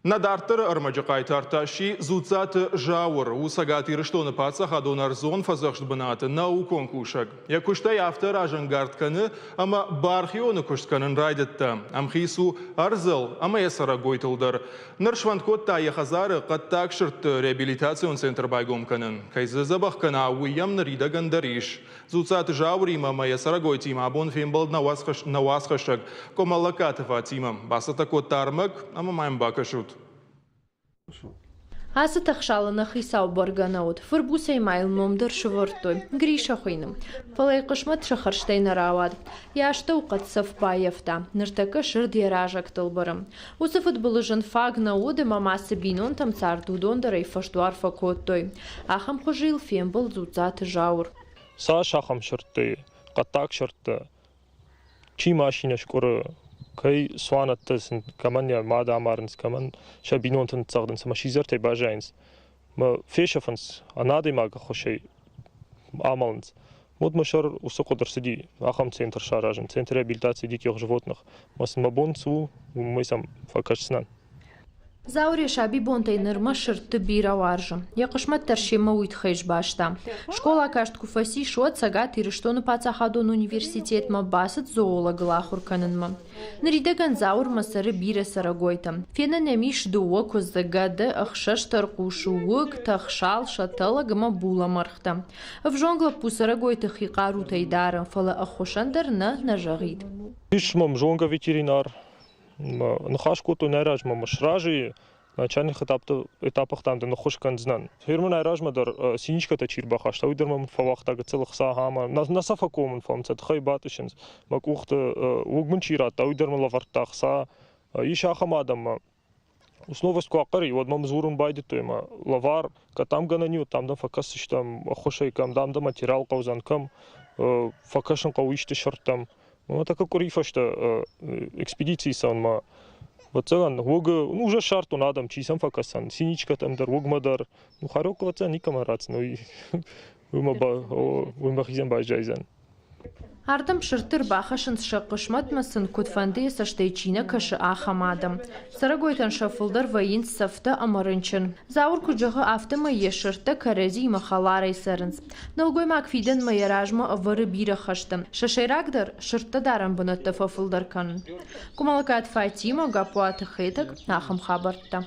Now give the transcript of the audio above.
Нӕ дарддӕры ӕрмӕджы хъайтар та сси Дзуццаты Зауыр. У Цӕгат Ирыстоны паддзахадон ӕрдзон фӕдзӕхст бынаты наукон кусӕг. Йӕ куыстӕй афтӕ разӕнгард кӕны, ӕмӕ бархионы куыст кӕнын райдыдта. Ӕмхиц у ӕрдзыл ӕмӕ йӕ цӕрӕгойтыл дӕр. Ныр сфӕнд кодта йӕ хӕдзары хъӕддаг сырдты реабилитацион центр байгом кӕнын. Кӕй дзы дзӕбӕх кӕна, уый йӕм ныридӕгӕн дӕр ис. Дзуццаты Зауыримӕ ӕмӕ йӕ цӕрӕгойтимӕ абон фембӕлд нӕ уацхӕссӕг Къуымӕллӕгкаты Фатимӕ. Бацӕттӕ кодта ӕрмӕг ӕмӕ ма йӕм бакӕсут. Ацы тӕхсалы нӕ хицау бӕргӕ нӕ уыд. Фырбуцӕй ма йыл ном дӕр сывӕрдтой. Гриша хуыйны. Фӕлӕ йӕ хъысмӕт сӕ хӕрзтӕй нӕ рауад. Йӕ астӕу хъӕдцӕф баййӕфта. Ныртӕккӕ сырд йӕ разӕгтыл быры. Уыцы фыдбылыз ын фаг нӕ уыд ӕмӕ ма цы бинонтӕм цард, уыдон дӕр ӕй фӕсдуар фӕкодтой. Ахӕм хуызы йыл фембӕлд Дзуццаты Зауыр. Цас ахӕм сырдты, хъӕддаг сырдты, чи машинӕ скъуыры, кӕй цуанӕттӕ сын кӕмӕн йӕ мад амарынц, кӕмӕн сӕ бинонты ныццӕгъдынц ӕмӕ сидзӕртӕй баззайынц. Мӕ фесӕфынц, ӕнӕадӕймаг ӕххуысӕй амӕлынц. Вот мӕ сӕр уыцы хъуыды рцыди ахӕм центр саразын, центр реабилитации диких животных. Мӕ сын мӕ бон цы у, уымӕй сӕм фӕкӕсдзынӕн. Зауыр йӕ сабибонтӕй нырмӕ сырдты бирӕ уарзы. Йӕ хъысмӕт дӕр семӕ уый тыххӕй сбаста. Скъола каст куы фӕцис, уӕд Цӕгат Ирыстоны паддзахадон университетмӕ бацыд зоологыл ахуыр кӕнынмӕ. Ныридӕгӕн Зауырмӕ цӕры бирӕ цӕрӕгойтӕ. Фенӕн ӕм ис дыууӕ куыдзы, гӕды, ӕхсӕз тӕрхъусы, уыг, тӕхсал, сӕтӕлӕг ӕмӕ булӕмӕргътӕ. Ӕвзонг лӕппу цӕрӕгойты хи хъарутӕй дары, фӕлӕ ӕххуысӕн дӕр нӕ нӕ зӕгъид. Ис мӕм зонгӕ ветеринар. Ныхас кодтон нӕ размӕ мӕ сразы начальник этапы дын ныххуыс кӕндзынӕн. Фермӕ нӕ размӕ дӕр синичкӕтӕ чи рбахаста, уый дӕр мӕм фӕуагъта гыццыл ӕхца ӕмӕ нӕ сӕ фӕкомын фӕмцӕ тыхӕй батъысынц. Мӕ къухты уыг мын чи радта, уый дӕр мын лӕвӕрдта ӕхца. Ис ахӕм адӕммӕ, Основость куы ахъӕр и, уӕд мӕм дзурын байдыдтой мӕ лӕвар, кӕд дӕм гӕнӕн и, уӕд дам дӕм фӕкӕсдзыстӕм ӕххуысӕй, кӕм дам дӕ материал хъӕудзӕн, кӕм фӕкӕсын хъӕуы исты сырдтӕм. Мӕ тӕккӕ къуыри фӕстӕ экспедицийы цӕуынмӕ ӕвӕццӕгӕн, уыг, ну, уже ссардтон адӕм, чи сӕм фӕкӕсӕн, синичкӕтӕм дӕр, уыгмӕ дӕр. Ну, харек, ӕвӕццӕгӕн, никӕмӕн ратдзӕн, уый, уый мӕхицӕн баззайдзӕн. Ардӕм сырдты ӕрбахӕссынц сӕ хъысмӕтмӕ сын куыдфӕндыйы цӕстӕй чи нӕ кӕсы, ахӕм адӕм. Цӕрӕгойтӕн сӕ фылдӕр вӕййынц цӕфтӕ ӕмӕ рынчын. Зауыр куыд зӕгъы, афтӕмӕй йӕ сырдтӕ кӕрӕдзиимӕ хӕларӕй цӕрынц. Нӕлгоймаг фидӕнмӕ йӕ размӕ ӕвӕры бирӕ хӕстӕ. Сӕ сӕйрагдӕр – сырдтӕ дарӕн бынӕттӕ фӕфылдӕр кӕнын. Къуымӕллӕгкаты Фатимӕ, Гаппуаты Хетӕг, ахӕм хабӕрттӕ.